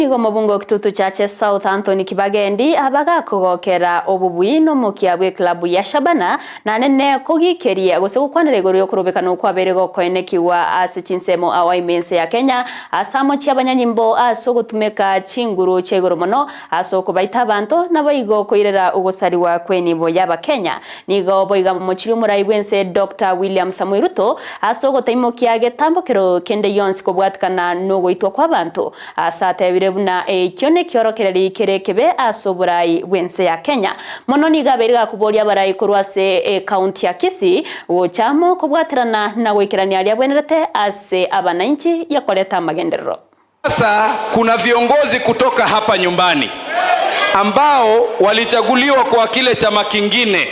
Nigo omobunge o Kitutu Chache South Anthony Kibagendi abagakogokera obobui nomokia bw'eclub ya Shabana nanene kogikeria gose gokwanera igoro yokorobekana okwabeire gokoenekigwa ase chinsemo ao ime ense ya Kenya ase amochie abanyanyimbo ase ogotumeka chinguru chia igoro mono ase okobaita abanto naboigo koirera ogosariwa kw'enibo y'Abakenya. Nigo boiga momochirie omorai bw'ense Doctor William Samoei Ruto ase ogotaimokia getambokero kende gionsi kobwatikana nogoitwa kw'abanto Ase atebire buna ekio nekiorokereri kere ekebe ase oborai bw'ense ya Kenya. Mono nigo abeire gakoboria abarai korwa ase ecounty ya Kisii gocha amo kobwaterana na goikerania aria abwenerete ase abanainchi yakoreta amagenderero. Sasa kuna viongozi kutoka hapa nyumbani ambao walichaguliwa kwa kile chama kingine,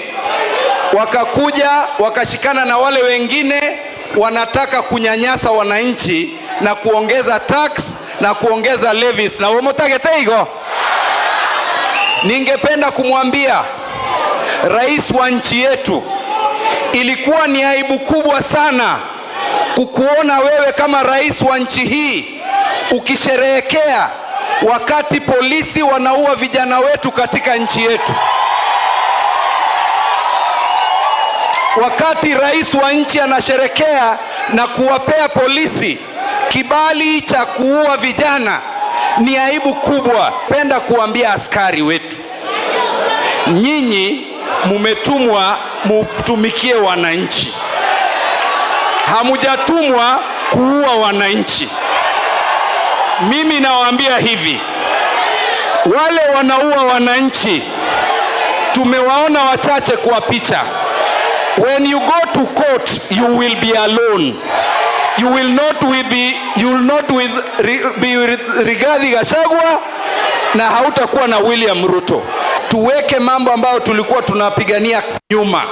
wakakuja wakashikana na wale wengine wanataka kunyanyasa wananchi na kuongeza tax na kuongeza levies na womotagete igo. Ningependa kumwambia rais wa nchi yetu, ilikuwa ni aibu kubwa sana kukuona wewe kama rais wa nchi hii ukisherehekea wakati polisi wanaua vijana wetu katika nchi yetu. Wakati rais wa nchi anasherekea na kuwapea polisi kibali cha kuua vijana, ni aibu kubwa. Penda kuambia askari wetu, nyinyi mumetumwa mutumikie wananchi, hamujatumwa kuua wananchi. Mimi nawaambia hivi, wale wanaua wananchi tumewaona wachache kwa picha. When you go to court, you will be alone. You will not with be, you will not with, be with Rigathi Gachagua na hautakuwa na William Ruto. Tuweke mambo ambayo tulikuwa tunapigania nyuma.